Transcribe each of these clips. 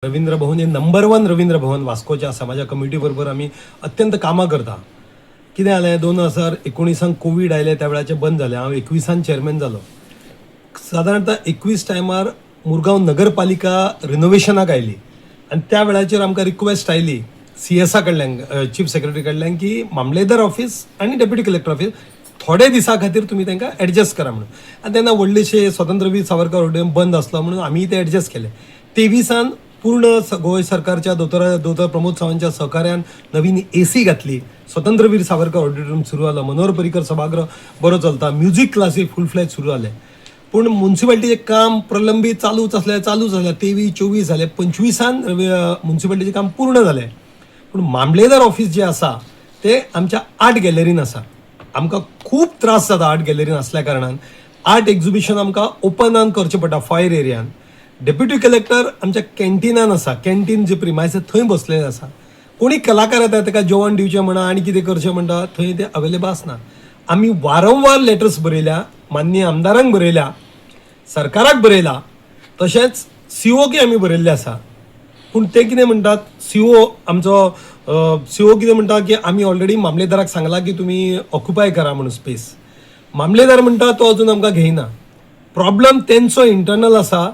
रवींद्र भवन हे number one Ravindra भवन वास्कोचें आसा. म्हाज्या कमिटी बरोबर आमी अत्यंत कामां करता. कितें जालें, 2019 कोवीड आयलें, त्या वेळाचेर बंद जालें. हांव 21 चेअरमॅन जालो. सादारणतः 21 टायमार मुरगांव नगरपालिका रिनोवेशनाक आयली आनी त्या वेळाचेर आमकां रिक्वेस्ट आयली सी एसा कडल्यान, चीफ सेक्रेटरी कडल्यान की मामलेदार ऑफीस आनी डेप्युटी कलेक्टर ऑफीस थोडे दिसा खातीर तुमी तांकां एडजस्ट करा म्हणून. आनी तेन्ना व्हडलेशे स्वतंत्रवीर सावरकर ऑडिटोरियम बंद आसलो म्हणून आमी ते एडजस्ट केले. 23 पूर्ण गोंय सरकारच्या दोतोर दोतोर प्रमोद सावंतच्या सहकार्यान नवीन एसी घातली. स्वतंत्रवीर सावरकर ऑडिटोरियम सुरू जालो. मनोहर पर्रीकर सभागृह बरो चलता. म्युझिक क्लासी फूल फ्लॅज सुरू जाले. पूण म्युन्सिपाल्टीचें काम प्रलंबीत चालूच आसलें, चालूच आसलें. 23 24 जालें, 25 म्युन्सिपाल्टीचें काम पूर्ण जालें. पूण मामलेदार ऑफीस जें आसा तें आमच्या आर्ट गॅलरीन आसा. आमकां खूब त्रास जाता आर्ट गॅलरीन आसल्या कारणान. आर्ट एक्झिबिशन आमकां ओपनान करचें पडटा, फायर एरियान. डेप्युटी कलेक्टर आमच्या कॅन्टिनान आसा. कॅन्टीन जे प्रिमायस थंय बसलेले आसा. कोणी कलाकार येता, ताका जेवण दिवचें म्हणा आनी कितें करचें म्हणटा, थंय ते अवेलेबल आसना. आमी वारंवार लेटर्स बरयल्या, माननीय आमदारांक बरयल्या, सरकाराक बरयला, तशेंच सीओ के आमी बरयल्ले आसा. पूण ते कितें म्हणटात, सीओ आमचो सीओ कितें म्हणटा की आमी ऑलरेडी मामलेदाराक सांगलां की तुमी ऑक्युपाय करा म्हणून स्पेस. मामलेदार म्हणटा तो अजून आमकां घेयना. प्रॉब्लम तेंचो इंटरनल आसा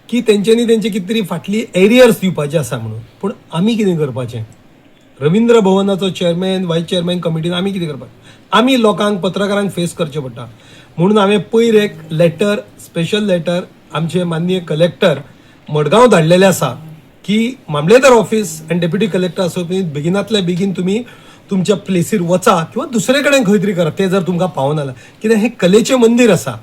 की तेंच्यांनी तेंचे कितें तरी फाटली एरियर्स दिवपाचे आसा म्हणून. पूण आमी कितें करपाचें? रवींद्र भवनाचो चेअरमॅन, वायस चेअरमॅन कमिटीन आमी कितें करपाचें? आमी लोकांक, पत्रकारांक फेस करचें पडटा. म्हणून हांवें पयर एक लेटर, स्पेशल लेटर आमचे माननीय कलेक्टर मडगांव धाडलेलें आसा की मामलेदार ऑफीस आनी डेप्युटी कलेक्टर आसो, तुमी बेगिनातल्या बेगीन तुमी तुमच्या प्लेसीर वचा किंवा दुसरे कडेन खंय तरी करा ते जर तुमकां पावना जाल्यार. कित्याक हें कलेचें मंदीर आसा.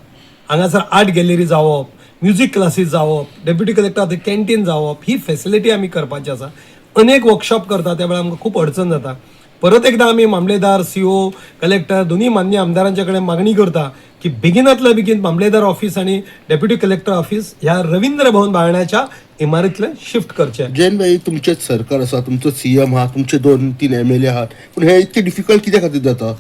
हांगासर आर्ट गॅलरी जावप, म्युजीक क्लासीस जावप, डेप्युटी कलेक्टर कॅन्टीन जावप, ही फेसिलिटी आमी करपाची आसा. अनेक वर्कशॉप करता, त्या वेळार आमकां खूब अडचण जाता. परत एकदा आमी मामलेदार, सीओ, कलेक्टर दोन्ही मान्य आमदारांच्या कडेन मागणी करता की बेगिनातल्या बेगीन मामलेदार ऑफीस आनी डेप्युटी कलेक्टर ऑफीस ह्या रवींद्र भवन बाळण्याच्या इमारतीतल्यान शिफ्ट करचे. जैन भाई, तुमचेच सरकार आसा, तुमचो सीएम आहा, तुमचे दोन तीन एमएलए आहात, पूण हे इतके डिफिकल्ट कित्या खातीर जाता?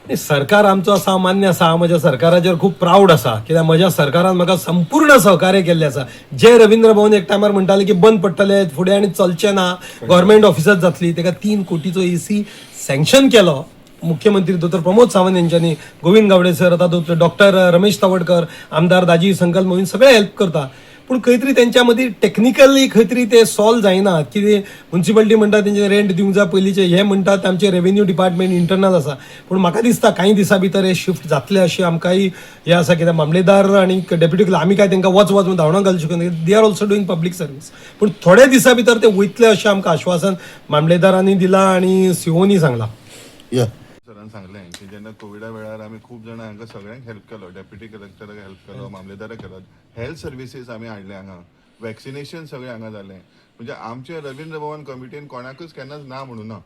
नाही, सरकार आमचो आसा, मान्य आसा. हांव म्हज्या सरकाराचेर खूब प्रावड आसा, कित्याक म्हज्या सरकारान म्हाका संपूर्ण सहकार्य केल्लें आसा. जे रवींद्र भवन एक टायमार म्हणटाले की बंद पडटले फुडें आनी चलचें ना, गव्हर्मेंट ऑफिसात जातली, ताका 3 कोटीचो एसी सँक्शन केलो मुख्यमंत्री दोतोर प्रमोद सावंत यांच्यानी. गोविंद गावडे सर, आता डॉक्टर रमेश तवडकर, आमदार दाजी संकल्प मोहीम सगळे हेल्प करता. पूण खंय तरी तेंच्या मदीं टेक्निकली खंय तरी ते सॉल्व जायना. कितें म्युन्सिपालिटी म्हणटा तेंचे रेंट दिवंक जाय पयलींचे, हे म्हणटात आमचे रेव्हेन्यू डिपार्टमेंट इंटरनल आसा. पूण म्हाका दिसता कांय दिसां भितर हे शिफ्ट जातले अशें आमकांय हें आसा. कित्याक मामलेदार आनी डेप्युटी आमी काय तांकां वच वच धांवणा घालूं शकना. They are also doing public service. पूण थोड्या दिसां भितर ते वयतले अशें आमकां आश्वासन मामलेदारांनी दिलां आनी सीओनी सांगलां. या. सरान सांगलें की जेन्ना कोविडा वेळार आमी खूब जाणां हांकां सगळ्यांक हेल्प केलो, डेप्युटी कलेक्टराक हेल्प केलो, मामलेदाराक केलो, हेल्थ सर्विसीस आमी हाडले हांगा, वॅक्सिनेशन सगळें हांगा जालें. म्हणजे आमचे रवींद्र भवन कमिटीन कोणाकूच केन्नाच ना म्हणूं ना.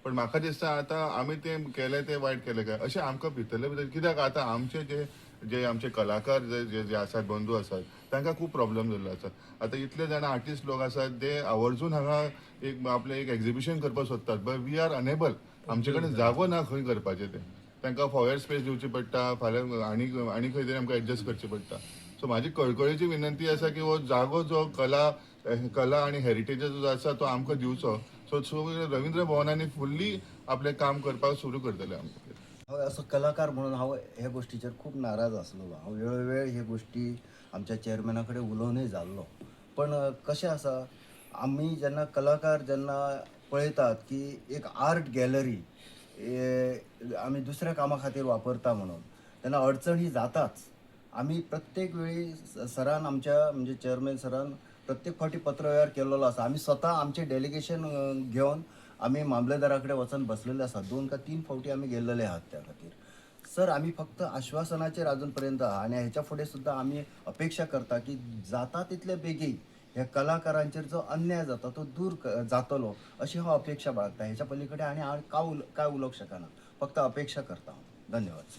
पण म्हाका दिसता आतां आमी तें केलें तें वायट केलें काय अशें आमकां भितरले भितर. कित्याक आतां आमचे जे जे आमचे कलाकार जे जे जे आसात, बंधू आसात, तांकां खूब प्रॉब्लम जाल्लो आसा. आतां इतले जाणां आर्टिस्ट लोक आसात, ते आवर्जून हांगा एक आपलें एक एक्झिबिशन करपाक सोदतात, बट we are unable. आमचे कडेन जागो ना खंय करपाचें तें. तांकां फॉयर स्पेस दिवची पडटा, फाल्यां आनी आनी खंय तरी आमकां एडजस्ट करचें पडटा. सो म्हाजी कळकळीची विनंती आसा की हो जागो जो कला कला आनी हेरिटेजाचो जो आसा तो आमकां दिवचो. सो सो रवींद्र भवनांनी फुल्ली आपलें काम करपाक सुरू करतले आमकां. हांव असो कलाकार म्हणून हांव ह्या गोश्टीचेर खूब नाराज आसलेलो. हांव वेळोवेळ हे गोश्टी आमच्या चेअरमॅना कडेन उलोवनूय जाल्लो. पण कशें आसा, आमी जेन्ना कलाकार जेन्ना पळयतात की एक आर्ट गॅलरी आमी दुसऱ्या कामा खातीर वापरता म्हणून, तेन्ना अडचण ही जाताच. आमी प्रत्येक वेळी सरान आमच्या, म्हणजे चेअरमॅन सरान प्रत्येक फावटी पत्रवेव्हार केल्लो आसा. आमी स्वता आमचें डेलिगेशन घेवन आमी मामलेदारा कडेन वचून बसलेले आसा. दोन का तीन फावटी आमी गेल्लेले आहात. त्या खातीर सर, आमी फक्त आश्वासनाचेर अजून पर्यंत आहा आनी हेच्या फुडें सुद्दां आमी अपेक्षा करता की जाता तितले बेगीन ह्या कलाकारांचेर जो अन्याय जाता तो दूर जातलो अशी हांव अपेक्षा बाळगता. हेच्या पलीकडे आनी हांव काय उलोवंक शकना, फक्त अपेक्षा करता हांव. धन्यवाद सर.